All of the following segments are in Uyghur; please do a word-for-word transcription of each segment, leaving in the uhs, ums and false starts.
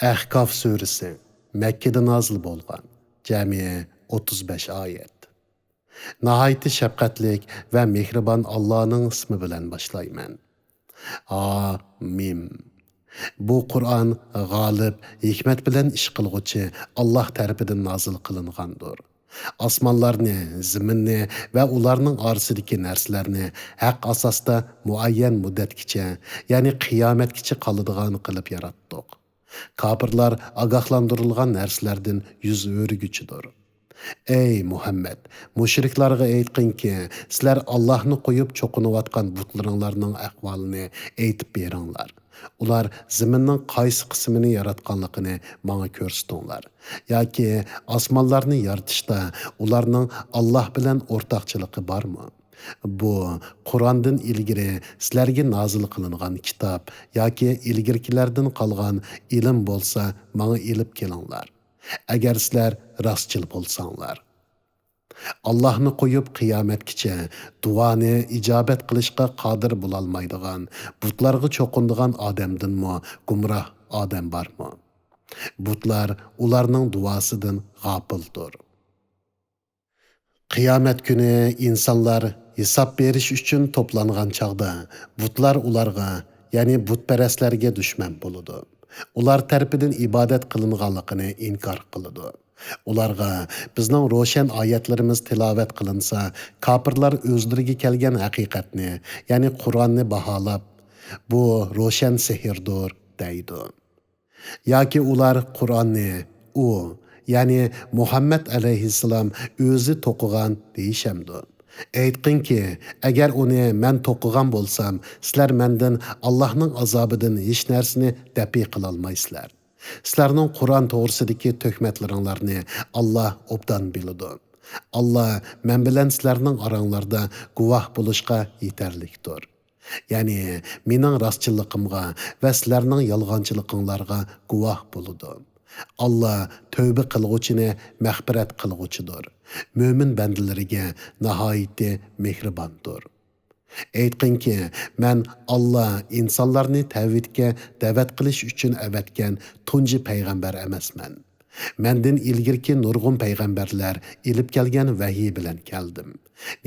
ئەھقاف سۈرىسى، مەككىدە نازىل بولغان، جەمئىي ئوتتۇز بەش ئايەت. ناھايىتى شەپقەتلىك ۋە مېھرىبان ئاللانىڭ ئىسمى بىلەن باشلايمەن. ھا مىم. بۇ قۇرئان غالىب، ھېكمەت بىلەن ئىش قىلغۇچى ئاللا تەرىپىدىن نازىل قىلىنغاندۇر. ئاسمانلارنى، زېمىننى ۋە ئۇلارنىڭ ئارىسىدىكى نەرسىلەرنى ھەق ئاساستا مۇئەييەن مۇددەتكىچە، يەنى قىيامەتكىچە قالىدىغان قىلىپ ياراتتۇق. كاپىرلار ئاگاھلاندۇرۇلغان نەرسىلەردىن يۈز ئۆرۈگۈچىدۇر. ئەي مۇھەممەد، مۇشرىكلارغا ئېيتقىنكى، سىلەر ئاللاھنى قويۇپ چوقۇنۇۋاتقان بۇتلىرىڭلارنىڭ ئەھۋالىنى ئېيتىپ بېرىڭلار. ئۇلار زېمىننىڭ قايسى قىسمىنى ياراتقانلىقىنى ماڭا كۆرسىتىڭلار. ياكى ئاسمانلارنى يارىتىشتا ئۇلارنىڭ ئاللاھ بىلەن ئورتاقچىلىقى بارمۇ؟ بۇ قۇراندىن ئىلگىرى سىلەرگە نازىل قىلىنغان كىتاب ياكى ئىلگىرىكىلەردىن قالغان ئىلىم بولسا ماڭا ئېلىپ كېلىڭلار. ئەگەر سىلەر راستچىل بولساڭلار. ئاللاھنى قويۇپ قىيامەتكىچە دۇئانى ئىجابەت قىلىشقا قادىر بولالمايدىغان، بۇتلارغا چوقۇنىدىغان ئادەمدىنمۇ گۇمراھ ئادەم بارمۇ؟ بۇتلار ئۇلارنىڭ دۇئاسىدىن غاپىلدۇر. قىيامەت كۈنى ئىنسانلار ھېساب بېرىش ئۈچۈن توپلانغان چاغدا، بۇتلار ئۇلارغا، يەنى بۇتپەرەسلەرگە دۈشمەن بولىدۇ. ئۇلار تەرىپىدىن ئىبادەت قىلىنغانلىقىنى ئىنكار قىلىدۇ. ئۇلارغا بىزنىڭ روشەن ئايەتلىرىمىز تىلاۋەت قىلىنسا، كاپىرلار ئۆزلىرىگە كەلگەن ھەقىقەتنى، يەنى قۇرئاننى باھالاپ، بۇ روشەن سېھىردۇر، دەيدۇ. ياكى ئۇلار قۇرئاننى ئۇ، يەنى مۇھەممەد ئەلەيھىسسالام ئۆزى توقۇغان دېيىشەمدۇ؟ ئېيتقىنكى، ئەگەر ئۇنى مەن توقۇغان بولسام، سىلەر مەندىن ئاللاھنىڭ ئازابىدىن ھېچ نەرسىنى دەپئى قىلالمايسىلەر. سىلەرنىڭ قۇرئان توغرىسىدىكى تۆھمەتلىرىڭلارنى ئاللا ئوبدان بىلىدۇ. ئاللا مەن بىلەن سىلەرنىڭ ئاراڭلاردا گۇۋاھ بولۇشقا يېتەرلىكتۇر. يەنى مېنىڭ راستچىللىقىمغا ۋە سىلەرنىڭ يالغانچىلىقىڭلارغا گۇۋاھ بولىدۇ. ئاللا تەۋبە قىلغۇچىنى مەغپىرەت قىلغۇچىدۇر، مۆمىن بەندىلىرىگە ناھايىتى مېھرىباندۇر. ئېيتقىنكى، مەن ئاللا ئىنسانلارنى تەۋھىدكە دەۋەت قىلىش ئۈچۈن ئەۋەتكەن تۇنجى پەيغەمبەر ئەمەسمەن. مەندىن ئىلگىرىكى نۇرغۇن پەيغەمبەرلەر ئېلىپ كەلگەن ۋەھىي بىلەن كەلدىم.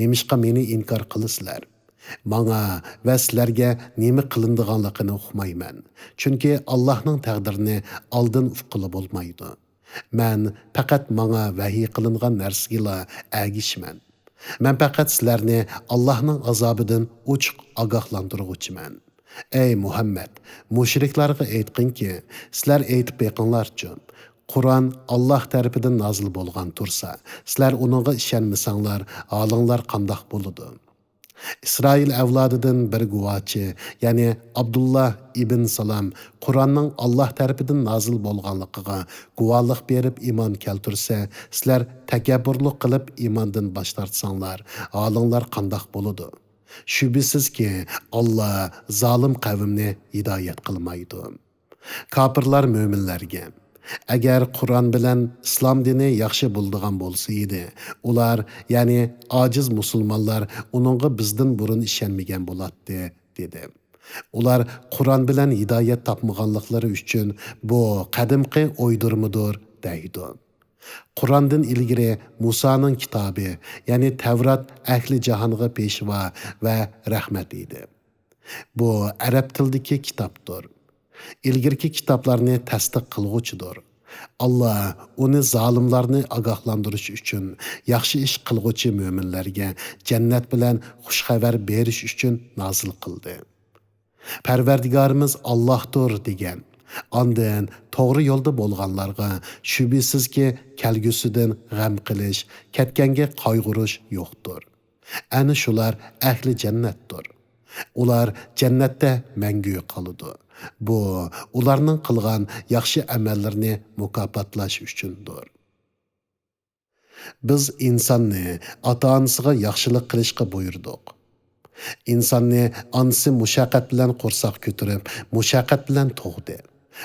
نېمىشقا مېنى ئىنكار قىلىسىلەر؟ ماڭا ۋە سىلەرگە نېمە قىلىنىدىغانلىقىنى ئۇقمايمەن. چۈنكى ئاللاھنىڭ تەقدىرىنى ئالدىن ئۇققىلى بولمايدۇ. مەن پەقەت ماڭا ۋەھىي قىلىنغان نەرسىگىلا ئەگىشىمەن. مەن پەقەت سىلەرنى ئاللاھنىڭ ئازابىدىن ئوچۇق ئاگاھلاندۇرغۇچىمەن. ئەي مۇھەممەد، مۇشرىكلارغا ئېيتقىنكى، سىلەر ئېيتىپ بېقىڭلارچۇ، قۇرئان ئاللاھ تەرىپىدىن نازىل بولغان تۇرسا، سىلەر ئۇنىڭغا ئىشەنمىسەڭلار، ھالىڭلار قانداق بولىدۇ؟ ئىسرائىل ئەۋلادىدىن بىر گۇۋاچى، يەنى ئابدۇللا ئىبن سالام قۇرئاننىڭ ئاللاھ تەرىپىدىن نازىل بولغانلىقىغا گۇۋاھلىق بېرىپ ئىمان كەلتۈرسە، سىلەر تەكەببۇرلۇق قىلىپ ئىماندىن باش تارتساڭلار، ھالىڭلار قانداق بولىدۇ؟ شۈبھىسىزكى، ئاللا زالىم قەۋمنى ھىدايەت قىلمايدۇ. كاپىرلار مۆمىنلەرگە، ئەگەر قۇرئان بىلەن ئىسلام دىنى ياخشى بولىدىغان بولسا ئىدى، ئۇلار، يەنى ئاجىز مۇسۇلمانلار ئۇنىڭغا بىزدىن بۇرۇن ئىشەنمىگەن بولاتتى، دېدى. ئۇلار قۇرئان بىلەن ھىدايەت تاپمىغانلىقلىرى ئۈچۈن بۇ قەدىمقى ئويدۇرمىدۇر، دەيدۇ. قۇراندىن ئىلگىرى مۇسانىڭ كىتابى، يەنى تەۋرات ئەھلى جاھانغا پېشۋا ۋە رەھمەت ئىدى. بۇ ئەرەب تىلىدىكى كىتابتۇر. ئىلگىرىكى كىتابلارنى تەستىق قىلغۇچىدۇر. ئاللا ئۇنى زالىملارنى ئاگاھلاندۇرۇش ئۈچۈن، ياخشى ئىش قىلغۇچى مۆمىنلەرگە جەننەت بىلەن خۇش خەۋەر بېرىش ئۈچۈن نازىل قىلدى. پەرۋەردىگارىمىز ئاللاھتۇر دېگەن. ئاندىن توغرا يولدا بولغانلارغا شۈبھىسىزكى كەلگۈسىدىن غەم قىلىش، كەتكەنگە قايغۇرۇش يوقتۇر. ئەنە شۇلار ئەھلى جەننەتتۇر. ئۇلار جەننەتتە مەڭگۈ قالىدۇ. بۇ ئۇلارنىڭ قىلغان ياخشى ئەمەللىرىنى مۇكاپاتلاش ئۈچۈندۇر. بىز ئىنساننى ئاتا-ئانىسىغا ياخشىلىق قىلىشقا بۇيرۇدۇق. ئىنساننى ئانىسى مۇشەققەت بىلەن قورساق كۆتۈرۈپ، مۇشەققەت بىلەن تۇغدى.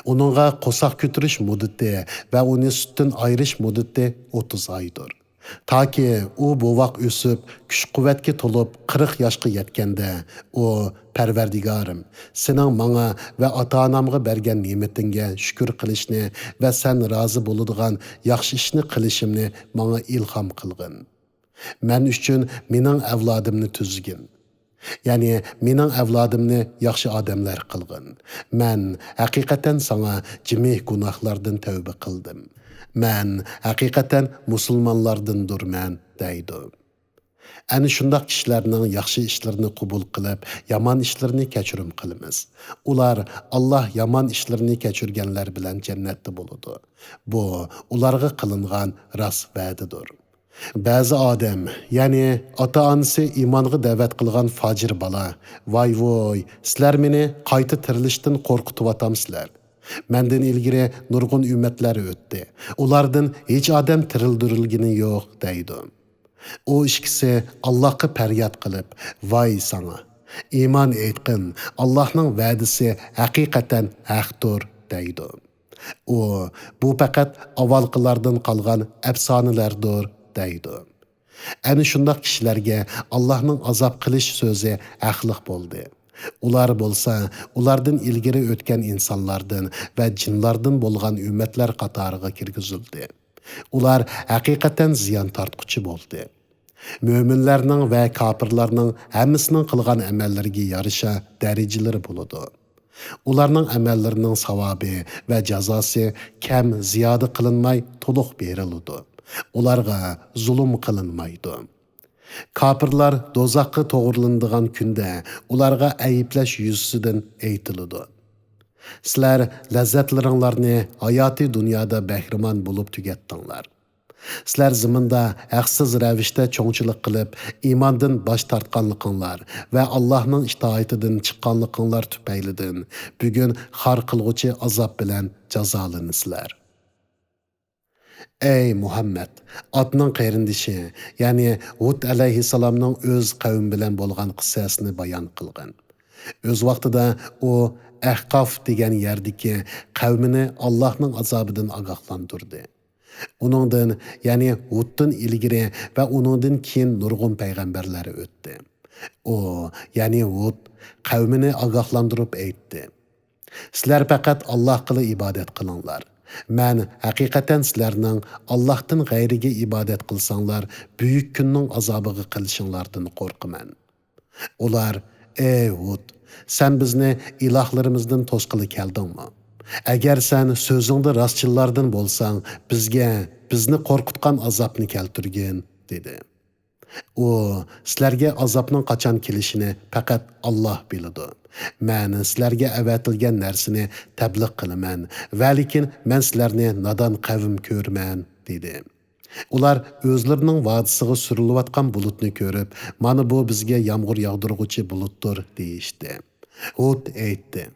ئۇنىڭغا قورساق كۆتۈرۈش مۇددىتى ۋە ئۇنى سۈتتىن ئايرىش مۇددىتى ئوتتۇز ئايدۇر. تاكى ئۇ بوۋاق ئۆسۈپ، كۈچ-قۇۋۋەتكە تولۇپ، قىرىق ياشقا يەتكەندە، ئۇ، پەرۋەردىگارىم، سېنىڭ ماڭا ۋە ئاتا-ئانامغا بەرگەن نېمىتىڭگە شۈكۈر قىلىشنى ۋە سەن رازى بولىدىغان ياخشى ئىشنى قىلىشىمنى ماڭا ئىلھام قىلغىن. مەن ئۈچۈن مېنىڭ ئەۋلادىمنى تۈزگىن. يەنى مېنىڭ ئەۋلادىمنى ياخشى ئادەملەر قىلغىن. مەن ھەقىقەتەن ساڭا جىمى گۇناھلاردىن تەۋبە قىلدىم. مەن ھەقىقەتەن مۇسۇلمانلاردىندۇرمەن، دەيدۇ. ئەنە شۇنداق كىشىلەرنىڭ ياخشى ئىشلىرىنى قوبۇل قىلىپ، يامان ئىشلىرىنى كەچۈرۈم قىلىمىز. ئۇلار، ئاللا يامان ئىشلىرىنى كەچۈرگەنلەر بىلەن جەننەتتە بولىدۇ. بۇ ئۇلارغا قىلىنغان راست ۋەدىدۇر. بەزى ئادەم، يەنى ئاتا-ئانىسى ئىمانغا دەۋەت قىلغان فاجىر بالا، ۋاي-ۋۇي، سىلەر مېنى قايتا تىرىلىشتىن قورقۇتۇۋاتامسىلەر. مەندىن ئىلگىرى نۇرغۇن ئۈممەتلەر ئۆتتى. ئۇلاردىن ھېچ ئادەم تىرىلدۈرۈلگىنى يوق، دەيدۇ. ئۇ ئىككىسى ئاللاھقا پەرياد قىلىپ، ۋاي ساڭا! ئىمان ئېيتقىن، ئاللاھنىڭ ۋەدىسى ھەقىقەتەن ھەقتۇر، دەيدۇ. ئۇ، بۇ پەقەت ئاۋۋالقىلاردىن قالغان ئەپسانىلەردۇر، دەيدۇ. ئەنە شۇنداق كىشىلەرگە ئاللاھنىڭ ئازاب قىلىش سۆزى ھەقلىق بولدى. ئۇلار بولسا ئۇلاردىن ئىلگىرى ئۆتكەن ئىنسانلاردىن ۋە جىنلاردىن بولغان ئۈممەتلەر قاتارىغا كىرگۈزۈلدى. ئۇلار ھەقىقەتەن زىيان تارتقۇچى بولدى. مۆمىنلەرنىڭ ۋە كاپىرلارنىڭ ھەممىسىنىڭ قىلغان ئەمەللىرىگە يارىشا دەرىجىلىرى بولىدۇ. ئۇلارنىڭ ئەمەللىرىنىڭ ساۋابى ۋە جازاسى كەم زىيادە قىلىنماي تولۇق بېرىلىدۇ. ئۇلارغا زۇلۇم قىلىنمايدۇ. كاپىرلار دوزاخقا توغرىلىنىدىغان كۈندە ئۇلارغا ئەيىبلەش يۈزىسىدىن ئېيتىلىدۇ. سىلەر لەززەتلىرىڭلارنى ھاياتىي دۇنيادا بەھرىمەن بولۇپ تۈگەتتىڭلار. سىلەر زېمىندا ھەقسىز رەۋىشتە چوڭچىلىق قىلىپ، ئىماندىن باش تارتقانلىقىڭلار ۋە ئاللاھنىڭ ئىتائىتىدىن چىققانلىقىڭلار تۈپەيلىدىن بۈگۈن خار قىلغۇچى ئازاب بىلەن جازالىنىسىلەر. ئەي مۇھەممەد، ئادنىڭ قېرىندىشى، يەنى ھۇد ئەلەيھىسسالامنىڭ ئۆز قەۋمى بىلەن بولغان قىسسەسىنى بايان قىلغىن. ئۆز ۋاقتىدا ئۇ ئەھقاف دېگەن يەردىكى قەۋمىنى ئاللاھنىڭ ئازابىدىن ئاگاھلاندۇردى. ئۇنىڭدىن، يەنى ھۇدتىن ئىلگىرى ۋە ئۇنىڭدىن كېيىن نۇرغۇن پەيغەمبەرلەر ئۆتتى. ئۇ، يەنى ھۇد، قەۋمىنى ئاگاھلاندۇرۇپ ئېيتتى: سىلەر پەقەت ئاللاھقىلا ئىبادەت قىلىڭلار. مەن ھەقىقەتەن سىلەرنىڭ ئاللاھتىن غەيرىگە ئىبادەت قىلساڭلار، بۈيۈك كۈننىڭ ئازابىغا قېلىشىڭلاردىن قورقىمەن. ئۇلار، ئەي ھۇد، سەن بىزنى ئىلاھلىرىمىزدىن توسقىلى كەلدىڭمۇ؟ ئەگەر سەن سۆزۈڭدە راستچىللاردىن بولساڭ، بىزگە بىزنى قورقۇتقان ئازابنى كەلتۈرگىن، دېدى. ئۇ، سىلەرگە ئازابنىڭ قاچان كېلىشىنى پەقەت ئاللاھ بىلىدۇ. مەن سىلەرگە ئەۋەتىلگەن نەرسىنى تەبلىغ قىلىمەن، ۋەلىكىن مەن سىلەرنى نادان قەۋم كۆرىمەن، دېدى. ئۇلار ئۆزلىرىنىڭ ۋادىسىغا سۈرۈلۈۋاتقان بۇلۇتنى كۆرۈپ، مانا بۇ بىزگە يامغۇر ياغدۇرغۇچى بۇلۇتتۇر، دېيىشتى. ھۇد ئېيتتى: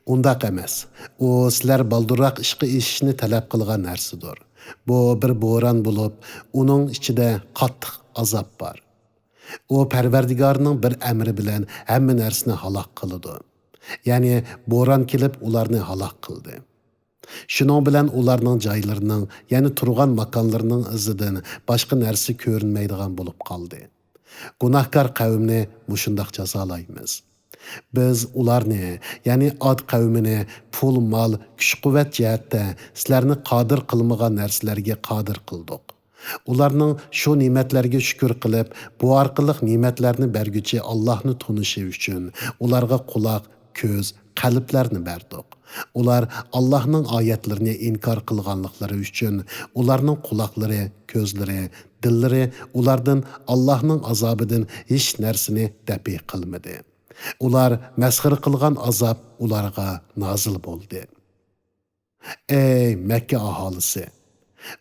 ئۇنداق ئەمەس. ئۇ سىلەر بالدۇرراق ئىشقا ئېشىشنى تەلەپ قىلغان نەرسىدۇر. بۇ بىر بوران بولۇپ، ئۇنىڭ ئىچىدە قاتتىق ئازاب بار. ئۇ پەرۋەردىگارىنىڭ بىر ئەمرى بىلەن ھەممە نەرسىنى ھالاك قىلىدۇ. يەنى بوران كېلىپ ئۇلارنى ھالاك قىلدى. شۇنىڭ بىلەن ئۇلارنىڭ جايلىرىنىڭ، يەنى تۇرغان ماكانلىرىنىڭ ئىزىدىن باشقا نەرسە كۆرۈنمەيدىغان بولۇپ قالدى. گۇناھكار قەۋمنى مۇشۇنداق جازالايمىز. بىز ئۇلارنى، يەنى ئاد قەۋمىنى پۇل، مال، كۈچ-قۇۋۋەت جەھەتتە سىلەرنى قادىر قىلمىغان نەرسىلەرگە قادىر قىلدۇق. ئۇلارنىڭ شۇ نېمەتلەرگە شۈكۈر قىلىپ، بۇ ئارقىلىق نېمەتلەرنى بەرگۈچى ئاللاھنى تونۇشى ئۈچۈن ئۇلارغا قۇلاق، كۆز، قەلبلەرنى بەردۇق. ئۇلار ئاللاھنىڭ ئايەتلىرىنى ئىنكار قىلغانلىقلىرى ئۈچۈن ئۇلارنىڭ قۇلاقلىرى، كۆزلىرى، دىللىرى ئۇلاردىن ئاللاھنىڭ ئازابىدىن ھېچ نەرسىنى دەپئى قىلمىدى. ئۇلار مەسخىرە قىلغان ئازاب ئۇلارغا نازىل بولدى. ئەي مەككە ئاھالىسى!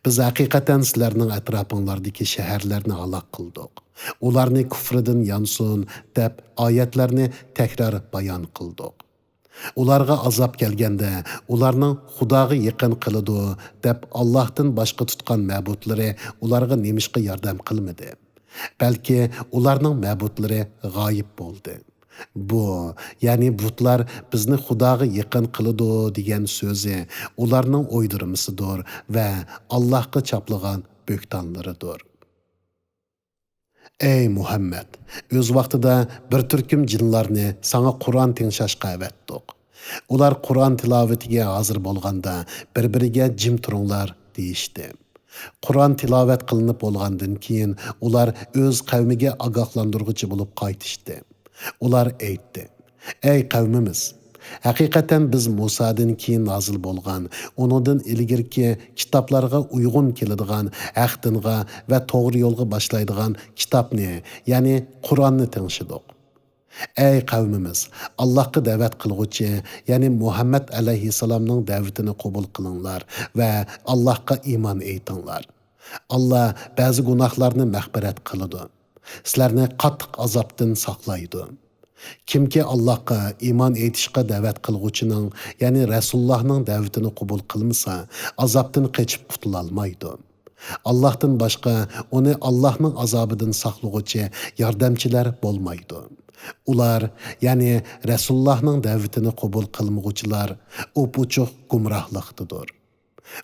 بىز ھەقىقەتەن سىلەرنىڭ ئەتراپىڭلاردىكى شەھەرلەرنى ھالاك قىلدۇق. ئۇلارنى كۇفرىدىن يانسۇن دەپ ئايەتلەرنى تەكرار بايان قىلدۇق. ئۇلارغا ئازاب كەلگەندە، ئۇلارنىڭ خۇداغا يېقىن قىلىدۇ دەپ ئاللاھتىن باشقا تۇتقان مەبۇدلىرى ئۇلارغا نېمىشقا ياردەم قىلمىدى؟ بەلكى ئۇلارنىڭ مەبۇدلىرى غايىب بولدى. بۇ، يەنى بۇتلار بىزنى خۇداغا يېقىن قىلىدۇ دېگەن سۆزى ئۇلارنىڭ ئويدۇرمىسىدۇر ۋە ئاللاھقا چاپلىغان بۆھتانلىرىدۇر. ئەي مۇھەممەد، ئۆز ۋاقتىدا بىر تۈركۈم جىنلارنى ساڭا قۇرئان تىڭشاشقا ئەۋەتتۇق. ئۇلار قۇرئان تىلاۋىتىگە ھازىر بولغاندا بىر-بىرىگە «جىم تۇرۇڭلار» دېيىشتى. قۇرئان تىلاۋەت قىلىنىپ بولغاندىن كېيىن ئۇلار ئۆز قەۋمىگە ئاگاھلاندۇرغۇچى بولۇپ قايتىشتى. ئۇلار ئېيتتى: «ئەي قەۋمىمىز! ھەقىقەتەن بىز مۇسادىن كېيىن نازىل بولغان، ئۇنىڭدىن ئىلگىرىكى كىتابلارغا ئۇيغۇن كېلىدىغان ھەق دىنغا ۋە توغرا يولغا باشلايدىغان كىتابنى، يەنى قۇرئاننى تىڭشىدۇق. ئەي قەۋمىمىز! ئاللاھقا دەۋەت قىلغۇچى، يەنى مۇھەممەد ئەلەيھىسسالامنىڭ دەۋىتىنى قوبۇل قىلىڭلار ۋە ئاللاھقا ئىمان ئېيتىڭلار. ئاللا بەزى گۇناھلارنى مەغپىرەت قىلىدۇ. سىلەرنى قاتتىق ئازابتىن ساقلايدۇ. كىمكى ئاللاھقا ئىمان ئېيتىشقا دەۋەت قىلغۇچىنىڭ، يەنى رەسۇلۇللاھنىڭ دەۋىتىنى قوبۇل قىلمىسا، ئازابتىن قېچىپ قۇتۇلالمايدۇ. ئاللاھتىن باشقا ئۇنى ئاللاھنىڭ ئازابىدىن ساقلىغۇچى ياردەمچىلەر بولمايدۇ. ئۇلار، يەنى رەسۇلۇللاھنىڭ دەۋىتىنى قوبۇل قىلمىغۇچىلار ئوپئوچۇق گۇمراھلىقتىدۇر.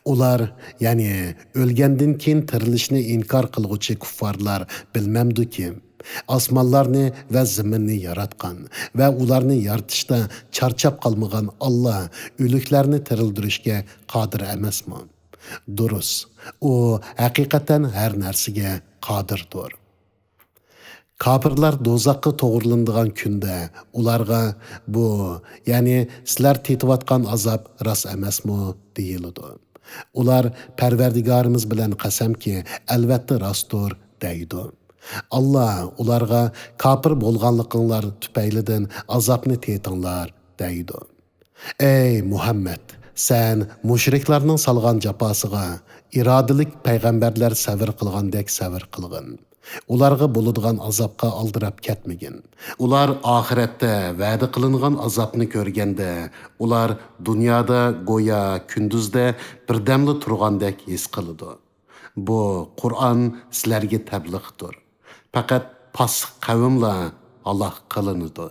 ئۇلار، يەنى ئۆلگەندىن كېيىن تىرىلىشنى ئىنكار قىلغۇچى كۇففارلار بىلمەمدۇكى، ئاسمانلارنى ۋە زېمىننى ياراتقان ۋە ئۇلارنى يارىتىشتا چارچاپ قالمىغان ئاللا ئۆلۈكلەرنى تىرىلدۈرۈشكە قادىر ئەمەسمۇ؟ دۇرۇس، ئۇ ھەقىقەتەن ھەر نەرسىگە قادىردۇر. كاپىرلار دوزاخقا توغرىلىنىدىغان كۈندە ئۇلارغا، «بۇ، يەنى سىلەر تېتىۋاتقان ئازاب راست ئەمەسمۇ؟» دېيىلىدۇ. ئۇلار، «پەرۋەردىگارىمىز بىلەن قەسەمكى، ئەلۋەتتە راستتۇر» دەيدۇ. ئاللا ئۇلارغا، «كاپىر بولغانلىقىڭلار تۈپەيلىدىن ئازابنى تېتىڭلار» دەيدۇ. ئەي مۇھەممەد، سەن مۇشرىكلارنىڭ سالغان جاپاسىغا ئىرادىلىك پەيغەمبەرلەر سەۋر قىلغاندەك سەۋر قىلغىن. ئۇلارغا بولىدىغان ئازابقا ئالدىراپ كەتمىگىن. ئۇلار ئاخىرەتتە ۋەدە قىلىنغان ئازابنى كۆرگەندە، ئۇلار دۇنيادا گويا كۈندۈزدە بىردەملا تۇرغاندەك ھېس قىلىدۇ. بۇ قۇرئان سىلەرگە تەبلىغدۇر. پەقەت پاسسىق قەۋملا ھالاك قىلىنىدۇ.